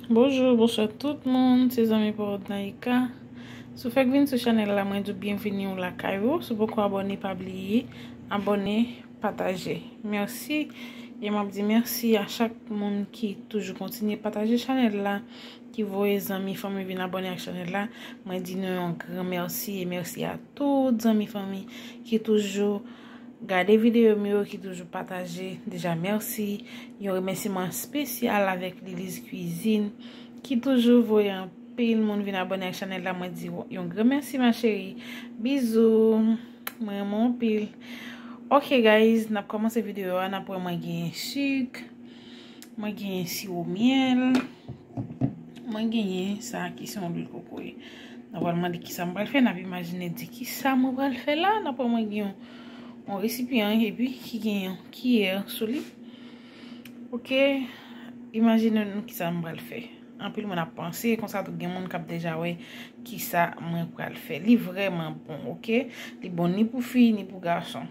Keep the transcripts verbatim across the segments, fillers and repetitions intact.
Bonjou, bonswa tout moun, se zanmi pa w Naïka. Si w fèk vin sou chanèl la, mwen di w byenvini w lakay ou. Si w poko abòne, pa bliye abòne, pataje. Mèsi. E m ap di mèsi a chak moun ki toujou kontinye pataje chanèl la, ki voye zanmi, fanmi vin abòne ak chanèl la. Mwen di nou yon gran mèsi e mèsi a tout zanmi, fanmi ki toujou gade videyo m yo, ki toujou pataje. Deja mèsi. Yon remèsiman espesyal avèk Liliz Kwizin ki toujou voye anpil moun vin abòne ak chanèl la. Mwen di w yon gran mèsi, ma chérie. Bizou. Mwen renmen w anpil. Ok, guys, n ap kòmanse videyo a. N ap wè mwen genyen sik. Mwen genyen siwo myèl. Mwen genyen sa ki se yon lwil kokoye. N ap pral mande kisa m pral fè. N ap imajine di kisa mwen pral fè la. N ap wè mwen gen yon, yon resipyan epi ki gen yon kiyè sou li. Ok, imajine nou kisa m pral fè. Anpil moun ap panse, konsa tou gen moun k ap deja wè kisa mwen pral fè. Li vrèman bon, ok? Li bon ni pou fi, ni pou gason.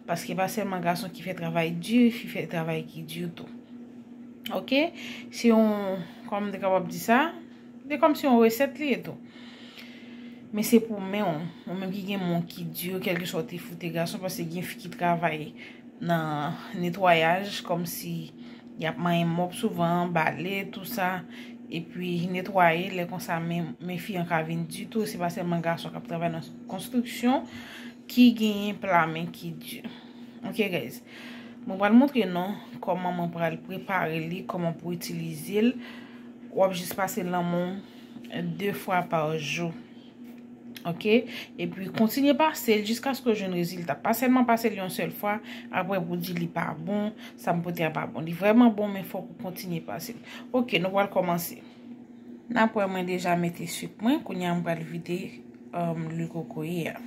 Paske pa sèlman gason ki fè travay di, fi fè travay ki di tou. Ok? Se yon, kòman m te kapab di sa? Se kòmsi yon resèt li ye tou. Men se pou men w, ou menm ki gen men w ki di, kèlkeswa w te fi ou te gason, paske gen fi ki travay nan netwayaj, kòmsi y ap manyen mòp souvan, bale, tou sa, epi netwaye, lè konsa men, men fi an ka vin di tou, se pa sèlman gason k ap travay nan konstriksyon ki genyen pla men ki di. Ok, guys. Mwen pral montre nou kòman mwen pral prepare li, kòman pou itilize l. W ap jis pase l nan men w de fwa pa jou. Ok? Epi kontinye pase l jiskaske w jwenn rezilta. Pa sèlman pase l yon sèl fwa, apre pou di li pa bon, sa m pote a pa bon. Li vrèman bon, men fòk ou kontinye pase l. Ok, nou pral kòmanse. N ap wè mwen deja mete sik mwen, kounye a m pral vide, um, lwil kokoye a.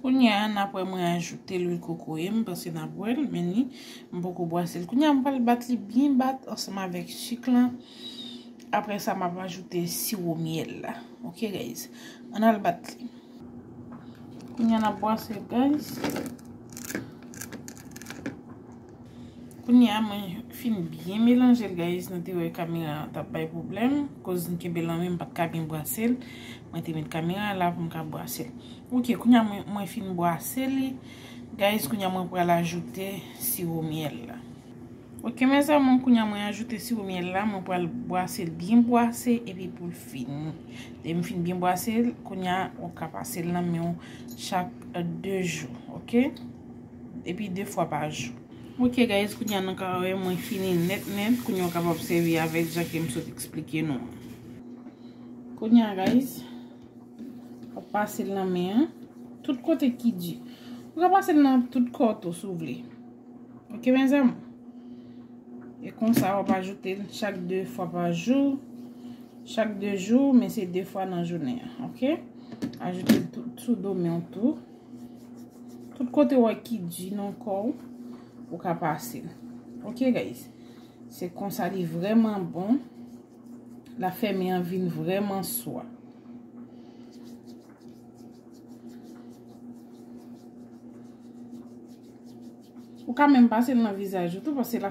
Kounye a, n ap wè mwen ajoute lwil kokoye m, paske n ap wè l, men ni, m poko bwase l. Kounye a, m pral bat li byen bat ansanm avèk sik lan. Apre sa, m ap ajoute siwo myèl la. Ok, guys. Ann al bat li. Kounye a, n ap bwase l, guys. Kounye a, mwen fin byen melanje l, guys. Nou te wè kamera an t ap bay pwoblèm. Koz m kenbe l nan men m, m pa t ka byen bwase l. Mwen te met kamera a la pou m ka bwase l. Ok, kounye a, mwen, mwen fin bwase li. Guys, kounye a, mwen pral ajoute siwo myèl la. Ok, mezanmi, kounye a, mwen ajoute siwo myèl la. Mwen pral bwase l byen bwase epi pou l fini. Lè m fin byen bwase l, kounye a, ou ka pase l nan men w chak de jou, ok? Epi de fwa pa jou. Ok, guys, kounye a nou ka wè mwen fini nèt nèt. Kounye a ou kapab sèvi avèk jan ke m sot eksplike nou an. Kounye a, guys, w ap pase l nan men an. Tout kote ki di. Ou ka pase l nan tout kò tou si w vle. Ok, mezanmi? E konsa, w ap ajoute l chak de fwa pa jou. Chak de jou, men se de fwa nan jounen an, ok? Ajoute l tout sou do men w tou. Tout kote w wè ki di nan kò w, ou ka pase l. Ok, guys? Se konsa li vrèman bon. L ap fè men an vin vrèman swa. Ou ka menm pase l nan vizaj ou tou, paske l ap